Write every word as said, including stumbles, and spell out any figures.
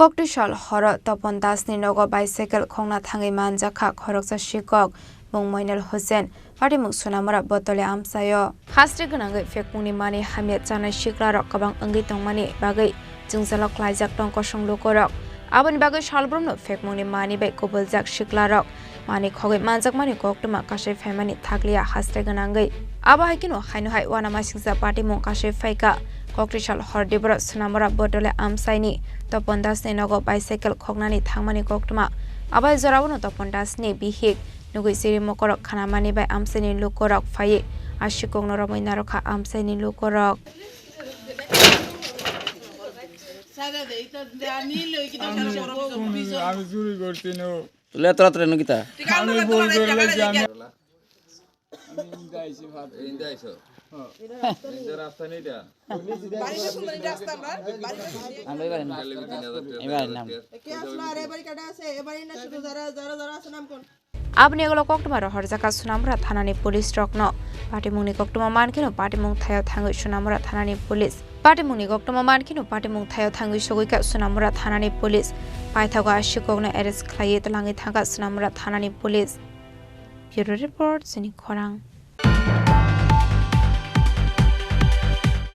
Koktisal horo Topon Dasni nogo bicycle khongna thangwi manjakha khoroksa sikok, mung Moinal Hussain, patimung Sonamura Botole amchaio. Haste gwnangwi phekmungni mani hamya chanai siklarok kwbang wngwi tongmani bagwi jwngjalo klaijak tong kosong lukurok. Aboni bagwi salbrumno phekmungni mani bai kubuljak siklarok mani khogwi manjakmani koktwma kasai phaimani thakliya haste gwnangwi. Abo hai kheno haino hai uanamasingcha patimung kasai phaikha. Koktisal hor Diboro Sonamura Botole amchaini Topon Dasni nogo bicycle khoknani thangmani koktwma. Abai joraono Topon Dasni bihik nugwi chiri mokorok khanamani bai amchaini lukurok phaiwi asikokno romwi narwkha amchaini lukurok. আমি চুরি করছি না। তুলে তোরা তোরা নকিতা। আমি ভুল করে লাগছি, আমি। এই ইন্দা আইছো। এই ইন্দা রাস্তা নেই এটা। আমরা এবারে না। এবারে নাম। Aboni ulo koktwma rohorjakha Sonamura thanani police rokno. Patimungni koktwma mankheno patimung thaio thangwi Sonamura thanani police. Patimungni koktwma mankheno patimung thaio thangwi sogwikha Sonamura thanani police. Paithago asikokno arrest khlaiwi twlangwi thangkha Sonamura thanani police. Bureau report, chini khorang.